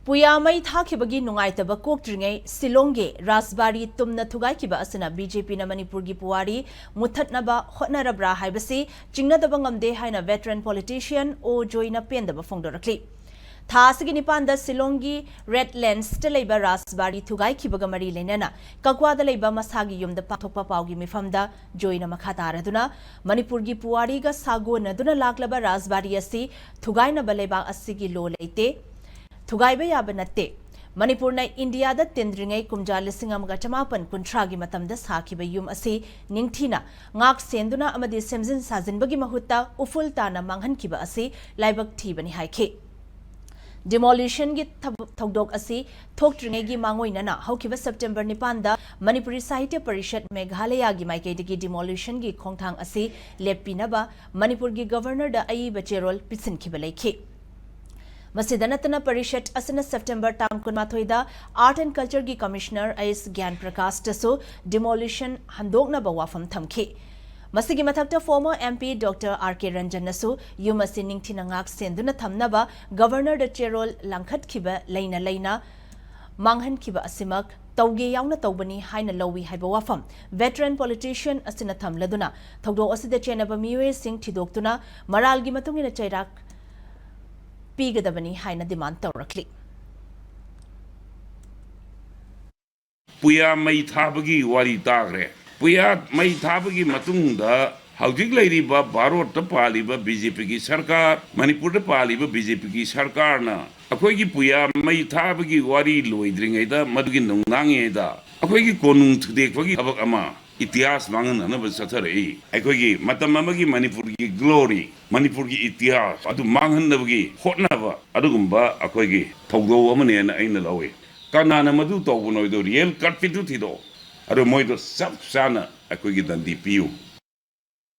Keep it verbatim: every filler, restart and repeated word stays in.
ꯄꯨꯌꯥ ꯃꯩ ꯊꯥꯈꯤꯕꯒꯤ ꯅꯨꯡꯉꯥꯏꯇꯕ ꯀꯣꯛꯇ꯭ꯔꯤꯉꯩ ꯁꯤꯂꯣꯡꯒꯤ ꯔꯥꯖꯕꯥꯔꯤ ꯇꯨꯝꯅ ꯊꯨꯒꯥꯏꯈꯤꯕ ꯑꯁꯤꯅ ꯕꯤ ꯖꯦ ꯄꯤꯅ ꯃꯅꯤꯄꯨꯔꯒꯤ ꯄꯨꯋꯥꯔꯤ ꯃꯨꯠꯊꯠꯅꯕ ꯍꯣꯠꯅꯔꯕ꯭ꯔꯥ ꯍꯥꯏꯕꯁꯤ ꯆꯤꯡꯅꯗꯕ ꯉꯝꯗꯦ ꯍꯥꯏꯅ veteran politician ꯑꯣ ꯖꯣꯏꯅ ꯄꯦꯟꯗꯕ ꯐꯣꯡꯗꯣꯔꯛꯂꯤ꯫ ꯊꯥ ꯑꯁꯤꯒꯤ ꯅꯤꯄꯥꯟꯗ ꯁꯤꯂꯣꯡꯒꯤ ꯔꯦꯗꯂꯦꯟꯁꯇ ꯂꯩꯕ ꯔꯥꯖꯕꯥꯔꯤ ꯊꯨꯒꯥꯏꯈꯤꯕꯒ ꯃꯔꯤ ꯂꯩꯅꯅ ꯀꯛꯋꯥꯗ ꯂꯩꯕ ꯃꯁꯥꯒꯤ ꯌꯨꯝꯗ ꯄꯥꯡꯊꯣꯛꯄ ꯄꯥꯎꯒꯤ ꯃꯤꯐꯝꯗ ꯖꯣꯏꯅ ꯃꯈꯥ ꯇꯥꯔꯗꯨꯅ ꯃꯅꯤꯄꯨꯔꯒꯤ ꯄꯨꯋꯥꯔꯤꯒ ꯁꯥꯒꯣꯟꯅꯗꯨꯅ ꯂꯥꯛꯂꯕ ꯔꯥꯖꯕꯥꯔꯤ ꯑꯁꯤ ꯊꯨꯒꯥꯏꯅꯕ ꯂꯩꯕꯥꯛ ꯑꯁꯤꯒꯤ ꯂꯣ ꯂꯩꯇꯦ, ꯊꯨꯒꯥꯏꯕ ꯌꯥꯕ ꯅꯠꯇꯦ꯫ ꯃꯅꯤꯄꯨꯔꯅ ꯏꯟꯗꯤꯌꯥꯗ ꯇꯤꯟꯗ꯭ꯔꯤꯉꯩ ꯀꯨꯝꯖꯥ ꯂꯤꯁꯤꯡ ꯑꯃꯒ ꯆꯃꯥꯄꯟ ꯀꯨꯟꯊ꯭ꯔꯥꯒꯤ ꯃꯇꯝꯗ ꯁꯥꯈꯤꯕ ꯌꯨꯝ ꯑꯁꯤ ꯅꯤꯡꯊꯤꯅ ꯉꯥꯛ ꯁꯦꯟꯗꯨꯅ ꯑꯃꯗꯤ ꯁꯦꯝꯖꯤꯟ ꯁꯥꯖꯤꯟꯕꯒꯤ ꯃꯍꯨꯠꯇ ꯎꯐꯨꯜ ꯇꯥꯅ ꯃꯥꯡꯍꯟꯈꯤꯕ ꯑꯁꯤ ꯂꯥꯏꯕꯛ ꯊꯤꯕꯅꯤ ꯍꯥꯏꯈꯤ꯫ Demolitionꯒꯤ ꯊꯕ-, ꯊꯧꯗꯣꯛ ꯑꯁꯤ ꯊꯣꯛꯇ꯭ꯔꯤꯉꯩꯒꯤ ꯃꯥꯡꯑꯣꯏꯅꯅ ꯍꯧꯈꯤꯕ September ꯅꯤꯄꯥꯟꯗ ꯃꯅꯤꯄꯨꯔꯤ ꯁꯥꯍꯤꯇ꯭ꯌ ꯄꯔꯤꯁꯠ ꯃꯦꯘꯥꯂꯌꯒꯤ ꯃꯥꯏꯀꯩꯗꯒꯤ demolitionꯒꯤ ꯈꯣꯡꯊꯥꯡ ꯑꯁꯤ ꯂꯦꯞꯄꯤꯅꯕ ꯃꯅꯤꯄꯨꯔꯒꯤ Governorꯗ ꯑꯏꯕ ꯆꯦꯔꯣꯜ ꯄꯤꯁꯤꯟꯈꯤꯕ ꯂꯩꯈꯤ꯫ ꯃꯁꯤꯗ ꯅꯠꯇꯅ ꯄꯔꯤꯁꯠ ꯑꯁꯤꯅ September ꯇꯥꯡ ꯀꯨꯟꯃꯥꯊꯣꯏꯗ Art and Cultureꯒꯤ Commissioner ꯑꯦꯁ ꯒ꯭ꯌꯥꯟ ꯄ꯭ꯔꯀꯥꯁꯇꯁꯨ demolition ꯍꯟꯗꯣꯛꯅꯕ ꯋꯥꯐꯝ ꯊꯝꯈꯤ꯫ ꯃꯁꯤꯒꯤ ꯃꯊꯛꯇ former M P Doctor R K ꯔꯟꯖꯟꯅꯁꯨ ꯌꯨꯝ ꯑꯁꯤ ꯅꯤꯡꯊꯤꯅ ꯉꯥꯛ ꯁꯦꯟꯗꯨꯅ ꯊꯝꯅꯕ Governorꯗ ꯆꯦꯔꯣꯜ ꯂꯪꯈꯠꯈꯤꯕ ꯂꯩꯅ ꯂꯩꯅ ꯃꯥꯡꯍꯟꯈꯤꯕ ꯑꯁꯤꯃꯛ ꯇꯧꯒꯦ ꯌꯥꯎꯅ ꯇꯧꯕꯅꯤ ꯍꯥꯏꯅ ꯂꯧꯏ ꯍꯥꯏꯕ ꯋꯥꯐꯝ veteran politician ꯑꯁꯤꯅ ꯊꯝꯂꯗꯨꯅ ꯊꯧꯗꯣꯛ ꯑꯁꯤꯗ ꯆꯦꯟꯅꯕ ꯃꯤꯑꯣꯏꯁꯤꯡ ꯊꯤꯗꯣꯛꯇꯨꯅ ꯃꯔꯥꯜꯒꯤ ꯃꯇꯨꯡ ꯏꯟꯅ ꯆꯩꯔꯥꯛ ꯄꯤꯒꯗꯕꯅꯤ ꯍꯥꯏꯅ demand ꯇꯧꯔꯛꯂꯤ꯫ ꯄꯨꯌꯥ ꯃꯩ ꯊꯥꯕꯒꯤ ꯋꯥꯔꯤ ꯇꯥꯈ꯭ꯔꯦ꯫ ꯄꯨꯌꯥ ꯃꯩ ꯊꯥꯕꯒꯤ ꯃꯇꯨꯡꯗ ꯍꯧꯖꯤꯛ ꯂꯩꯔꯤꯕ ꯚꯥꯔꯣꯠꯇ ꯄꯥꯜꯂꯤꯕ ꯕꯤ ꯖꯦ ꯄꯤꯒꯤ ꯁꯔꯀꯥꯔ, ꯃꯅꯤꯄꯨꯔꯗ ꯄꯥꯜꯂꯤꯕ ꯕꯤ ꯖꯦ ꯄꯤꯒꯤ ꯁꯔꯀꯥꯔꯅ ꯑꯩꯈꯣꯏꯒꯤ ꯄꯨꯌꯥ ꯃꯩ ꯊꯥꯕꯒꯤ ꯋꯥꯔꯤ ꯂꯣꯏꯗ꯭ꯔꯤꯉꯩꯗ, ꯃꯗꯨꯒꯤ ꯅꯨꯡꯅꯥꯡꯉꯤꯉꯩꯗ ꯑꯩꯈꯣꯏꯒꯤ ꯀꯣꯅꯨꯡ ꯊꯨꯗꯦꯛꯄꯒꯤ ꯊꯕꯛ ꯑꯃ ꯏꯇꯤꯍꯥꯁ ꯃꯥꯡꯍꯟꯅꯅꯕ ꯆꯠꯊꯔꯛꯏ꯫ ꯑꯩꯈꯣꯏꯒꯤ ꯃꯇꯝ ꯑꯃꯒꯤ ꯃꯅꯤꯄꯨꯔꯒꯤ glory, ꯃꯅꯤꯄꯨꯔꯒꯤ ꯏꯇꯤꯍꯥꯁ ꯑꯗꯨ ꯃꯥꯡꯍꯟꯅꯕꯒꯤ ꯍꯣꯠꯅꯕ ꯑꯗꯨꯒꯨꯝꯕ ꯑꯩꯈꯣꯏꯒꯤ ꯊꯧꯗꯧ ꯑꯃꯅꯦꯅ ꯑꯩꯅ ꯂꯧꯏ꯫ ꯀꯅꯥꯅ ꯃꯗꯨ ꯇꯧꯕꯅꯣ ꯍꯥꯏꯗꯣ real culpritꯇꯨ ꯊꯤꯗꯣꯛꯑꯣ꯫ ꯑꯗꯣ ꯃꯣꯏꯗꯣ ꯆꯞ ꯆꯥꯅ ꯑꯩꯈꯣꯏꯒꯤ ꯗꯟꯗꯤ ꯄꯤꯌꯨ꯫